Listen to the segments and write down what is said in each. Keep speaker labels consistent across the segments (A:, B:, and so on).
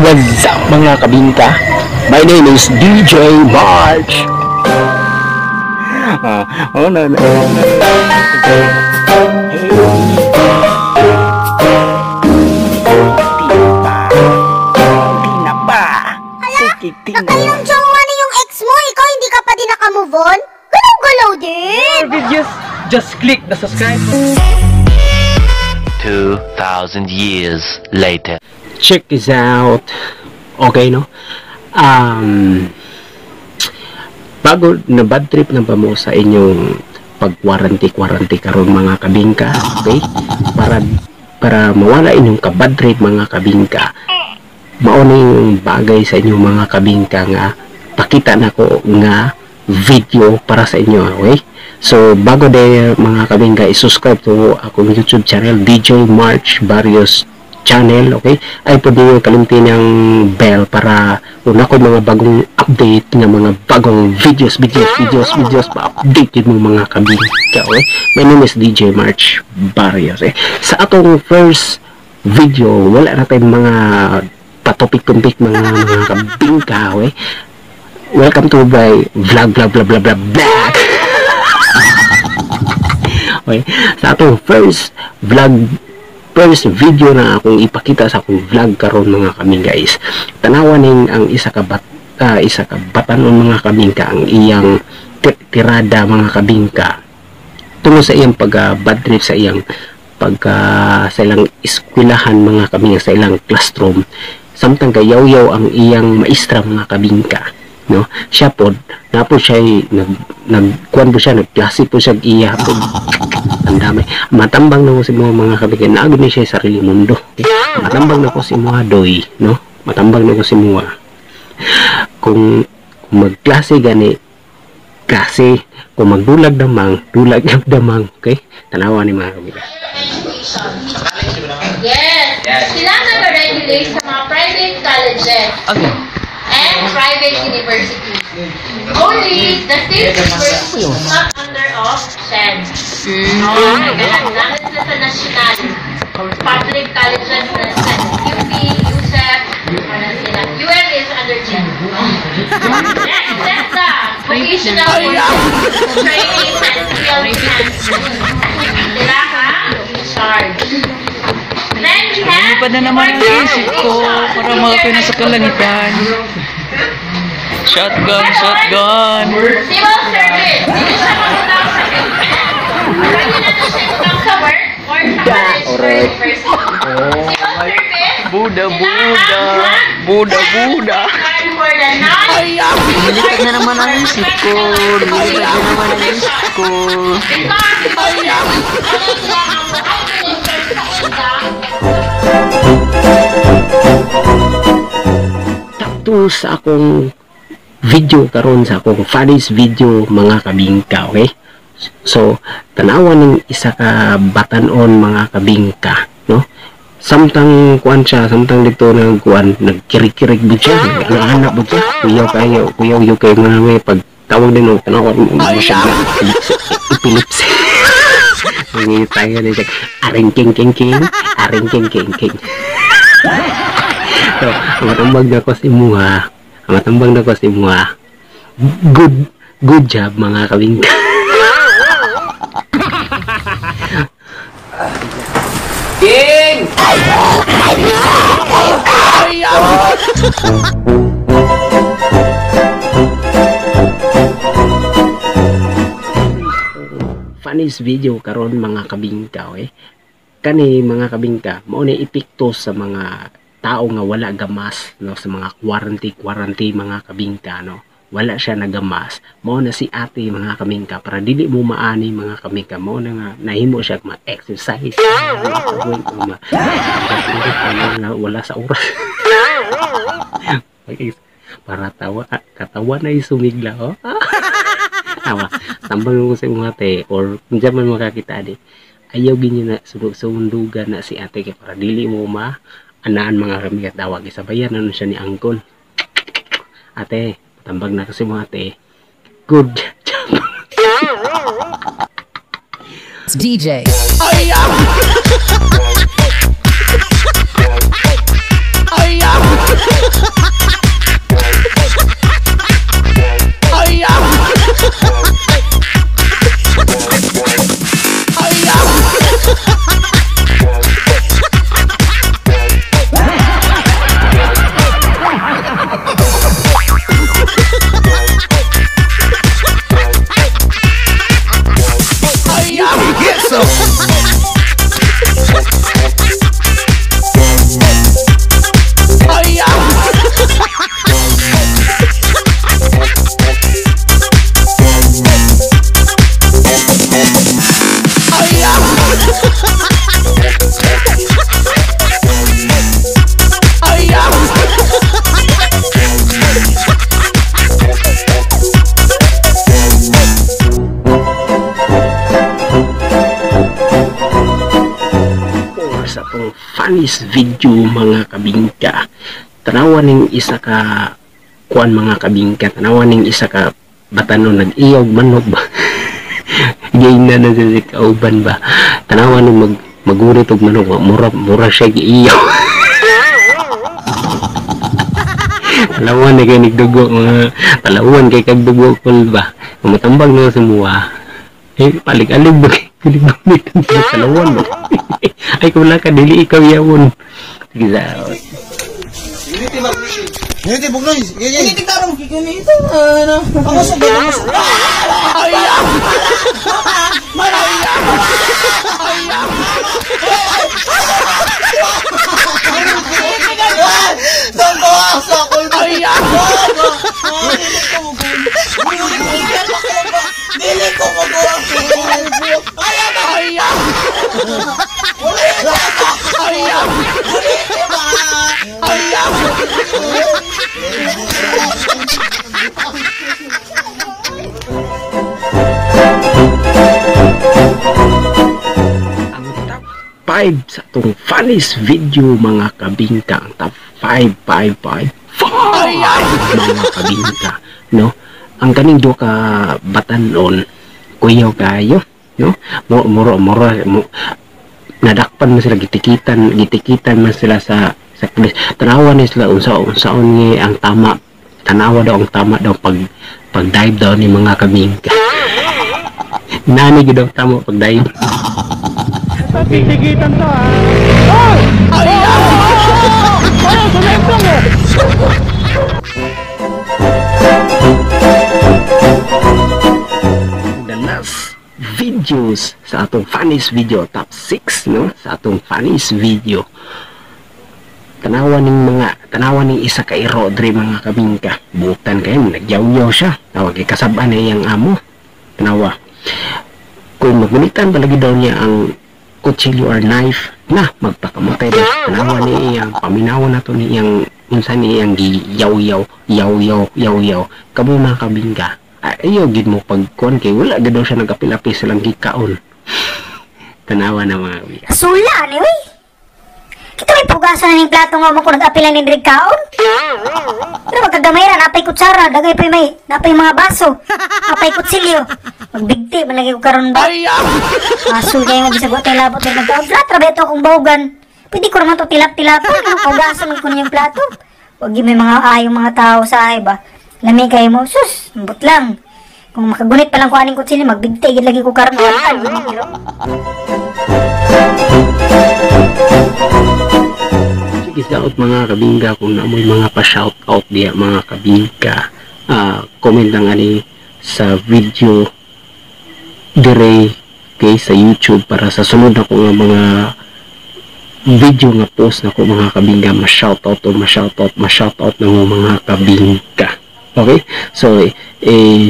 A: What's up, mga kabingka? My name is DJ March. Oh, no, no. Hey. Tina ba? Sige, Tina.
B: Nakailang jowa na yung ex mo, ikaw hindi ka pa din nakamove on? Galaw-galaw din!
C: More videos, just click the subscribe button.
D: 2,000 years later.
A: Check this out. Okay, no? Bago na bad trip na ba mo sa inyong pag-quarantine karon, mga kabingka, okay? Para mawala inyong ka-bad trip, mga kabingka, mao na yung bagay sa inyong, mga kabingka, nga pakita nako nga video para sa inyo, okay? So bago de, mga kabingka, i-subscribe to akong YouTube channel, DJ March Barrios channel, okay? Ay pwede nyo kalimtin ang bell para una ko mga bagong update nga mga bagong videos, videos, videos, videos, pa-update yun mo, mga kabingka, okay? My name is DJ March Barrios, eh. Sa atong first video, wala na tayong mga patopik-tumpik, mga kabingka, okay? Welcome to my vlog, vlog, vlog, vlog, vlog, vlog. Okay, sa atong first vlog, first video na akong ipakita sa akong vlog karon, mga kaming guys, tanawan ning ang isa ka batanon, mga kabingka, ang iyang tirada, mga kabingka, tungod sa iyang pag bad trip sa iyang pag sa ilang eskwelahan, mga kabingka, sa ilang classroom, samtang gayaw-yaw ang iyang maestra, mga kabingka, no? Siya pod na po siya nag nagkuan po siya, nagklase po siya iya po. Ang dami matambang na ko si mga kabingka, naagod ni siya sa sarili mundo, okay? Matambang na ko si mga doy, no? Matambang na ko si mga kung magklase gani klase, kung magdulag damang dulag damang, okay? Tanawa ni mga kabingka.
E: Yes. Sila nag-regulate sa mga private colleges and private universities. Only the state university is not under of CHED. Oh, nagalan sila sa national. Public colleges na sa UP, USEP, ano sila. UM is under CHED. Next, TESDA, Vocational Courses, Training and Skill Enhancement. Sila ang in charge. Then we have
C: Lumipad na naman ang isip ko para makapin na sa kalangitan. Shotgun, shotgun.
E: Civil service. Hindi siya magutang sa business. Pwede na to siya utang sa work or sa college or university. Civil service.
C: Buddha,
E: sila
C: Buddha.
E: ang
C: Buddha, Buddha.
E: required for the non
C: Lumilipad na naman ang isip ko. Lumilipad na naman ang isip ko.
E: Because ano sila ang administer sa utang.
A: Takto sa akong video karon, sa akong funniest video, mga kabingka, okay? So tanawa ng isa ka batanon, mga kabingka, no? Samtang kuan siya, samtang dito nang kuan, nagkirik-kirik bud siya, anak bud siya, kuyaw kayo, kuyaw yo kay mga may pag tawag din, no? Tanawa mo siya na epilepsy. Ang tayo na siya, aring king king king, aring king king king. So, ang matambag na ko sa imuha, ang matambag na ko sa imuha, good, good job, mga kabingka.
C: King!
A: Funniest video karon, mga kabingka, eh. Kani, mga kabingka, mao ni epekto sa mga tao nga wala gamas, no? Sa mga quarantine quarantine, mga kabingka, no? Wala siya nagamas, mao na si ate, mga kabingka, para dili mo maani, mga kabingka, mao na nga nahimo siya ma-exercise, wala sa oras para tawa katawa na sumigla, oh. Tawa tambang mo sa mga ate or kung dyan man makakita di ayaw ginyo na sundugan na si ate kay para dili mo ma anaan, mga kami, tawag isabayan ano siya ni angkol. Ate, tambag na kasi mo, ate. Good job.
F: DJ.
A: Ay. Ay. funniest video, mga kabingka. Tanawa ning isa ka kuan, mga kabingka, tanawa ning isa ka batanon nag-iyog manok ba. Gay na na siya si kauban ba. Tanawa ning magurit og manok, mura mura siya giiyaw. Talawan na kay nigdugo mga talawan kay kagdugo kul ba. Matambag na sa muwa. Eh, palig-alig ba? Pilig talawan ba? Ay, kung wala ka, dili ikaw yawon. Sige sa.
G: Hindi, bugnoy. Hindi, tarong kikunito. Ano? Ako sa
A: Ang top 5 sa atong funniest video, mga kabingka, ang top 5 5 5 5, mga kabingka, no? Ang kaning duha ka batanon, kuyaw kayo, no? Muro muro mo, nadakpan man sila, gitikitan man sila sa pulis. Tanawa ni sila unsaon ni ang tama, tanawa daw ang tama daw pag dive daw ni mga kabingka. Nani gid daw tama pag dive.
H: Titigitan to ah. Oh! Ay! Oh! Sumemplang eh!
A: The last videos sa atong funniest video, top 6, no? Sa atong funniest video, tanawa ning isa ka iro dre, mga kabingka. Butan kayo, nagyaw-yaw siya. Tawag kay kasab-an na iyang amo. Tanawa kung magunitan palagi daw niya ang kutsilyo or knife na magpakamatay daw. Tanawa ni iyang paminawa na to ni iyang unsa ni iyang giyaw-yaw yaw-yaw yaw-yaw. Kamo mga kabingka, ayaw gid mo pagkuan kay wala gid daw siya nagapil-apil silang gikaon. Tanawa na, mga kabingka.
B: Sula ni uy. Kita may pugasan na ning plato nga mo ko nag-apilan ni Drig kaon. Pero magkagamay ra, napay kutsara, dagay pa'y may, napay mga baso, napay kutsilyo. Magbigti, malagi ko karon ba? Asul kayo mo bisag wa tay labot diri nagkaon. Flat ra ba ito akong bawgan? Pwede ko naman to tilap-tilapan, ano pugasan man ko niyang plato. Wag may mga ayong mga tao sa ay ba. Lami kayo mo, sus, ambot lang. Kung makagunit pa lang ko aning kutsilyo, magbigti gid lagi ko karon.
A: Sige out mga kabingka, kung naamoy mga pa-shout out diya mga kabingka, comment lang ani sa video dire kay sa YouTube para sa sunod na ko nga mga video nga post na ko, mga kabingka, ma-shout out o ma-shout out, ma-shout out na mo mga kabingka. Okay, so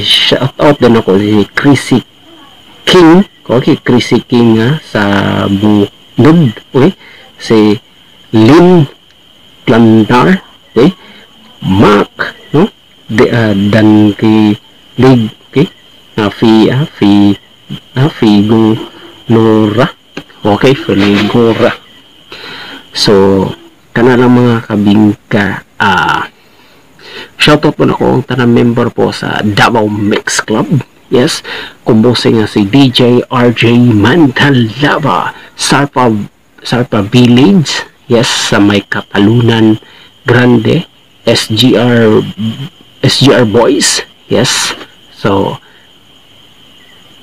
A: shout out din ako si Chrissy King. Okay, Chrissy King nga sa Bunod. Okay, si Lynn Planar, okay, Mark, no, de, Dan kay Lig, okay, fi Figura, okay, Figura. So kana lang mga kabingka, shoutout po na ko ang tanang member po sa Davao Mix Club. Yes, kumbose nga si DJ RJ Mantalava, Sarpa Village. Yes, sa may Katalunan Grande, SGR Boys. Yes. So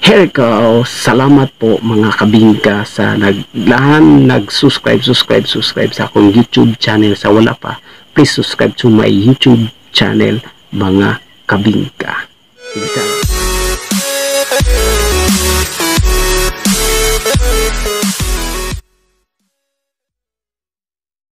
A: here ko, salamat po mga kabingka sa naglahan nag-subscribe sa akong YouTube channel. Sa wala pa, please subscribe to my YouTube channel, mga kabingka. Sige.